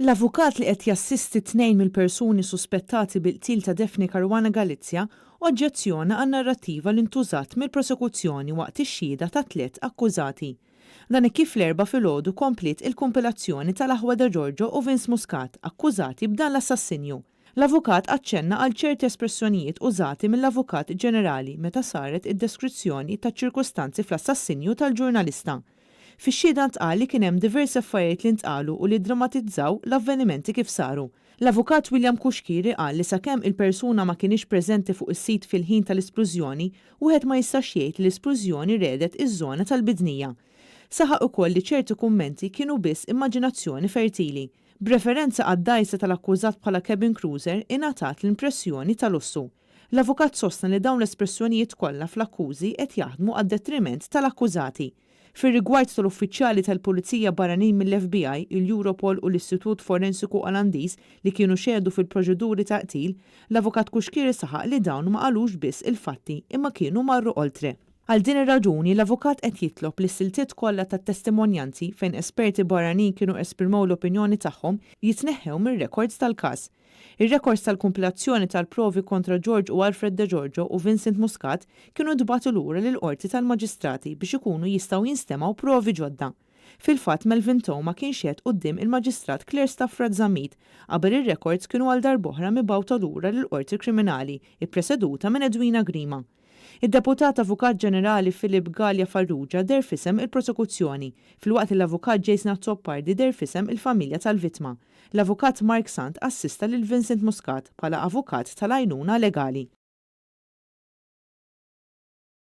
L-avukat li qed jassisti tnejn mill-persuni suspettati bil-qtil ta' Daphne Caruana Galizia oġġezzjona għan-narrattiva li ntużat mill-prosekuzzjoni waqt ix-xhieda ta' tliet akkużati. Dan hekk kif l-Erbgħa filgħodu kompliet il-kumpilazzjoni tal-aħwa Degiorgio u Vince Muscat akkużati b'dan l-assassinju. L-avukat aċċenna għal ċerti espressjonijiet użati mill-Avukat Ġenerali meta saret id-deskrizzjoni taċ-ċirkustanzi fl-assassinju tal-ġurnalista. Fix-xhieda ntqal li kien hemm diversi affarijiet li ntqalu u li ddramatizzaw l-avvenimenti kif saru. L-Avukat William Cuschieri qal li sakemm il-persuna ma kinitx preżenti fuq is-sit fil-ħin tal-isplużjoni, wieħed ma jistax jgħid li l-isplużjoni regħdet iż-żona tal-Bidnija. Saħaq ukoll li ċerti kummenti kienu biss immaġinazzjoni fertili. B'referenza għad-dgħajsa tal-akkużat bħala cabin cruiser ingħatat l-impressjoni ta' lussu. L-avukat sostna li dawn l-espressjonijiet kollha fl-akkużi qed jaħdmu għad-detriment tal-akkużati. Fir-rigward tal-uffiċjali tal-pulizija barranin mill-FBI, il-Europol u l-Istitut Forensiku Olandiż li kienu xehdu fil-proċeduri tal-qtil, l-Avukat Cuschieri saħaq li dawn ma qalux biss il-fatti imma kienu marru oltre. Għal din ir-raġuni, l-avukat qed jitlob li s-siltiet kollha tat-testimonjanzi fejn esperti barranin kienu esprimew l-opinjoni tagħhom jitneħħew mir-rekords tal-każ. Ir-rekords tal-kumpilazzjoni tal-provi kontra George u Alfred Degiorgio u Vincent Muscat kienu ntbagħtu lura lill-Qorti tal-Maġistrati biex ikunu jistgħu jinstemgħu provi ġodda. Fil-fatt, Melvin Theuma kien xehed quddiem il-Maġistrat Claire Stafrace Zammit qabel ir-rekords kienu għal darb'oħra mibgħuta lura lill-Qorti Kriminali ppreseduta minn Edwina Grima. Id-Deputat Avukat Ġenerali Philip Galea Farrugia deher f'isem il-prosekuzzjoni, filwaqt li l-Avukat Jason Azzopardi deher f'isem il-familja tal-vittma. L-Avukat Mark Sant assista lil Vincent Muscat bħala avukat tal-għajnuna legali.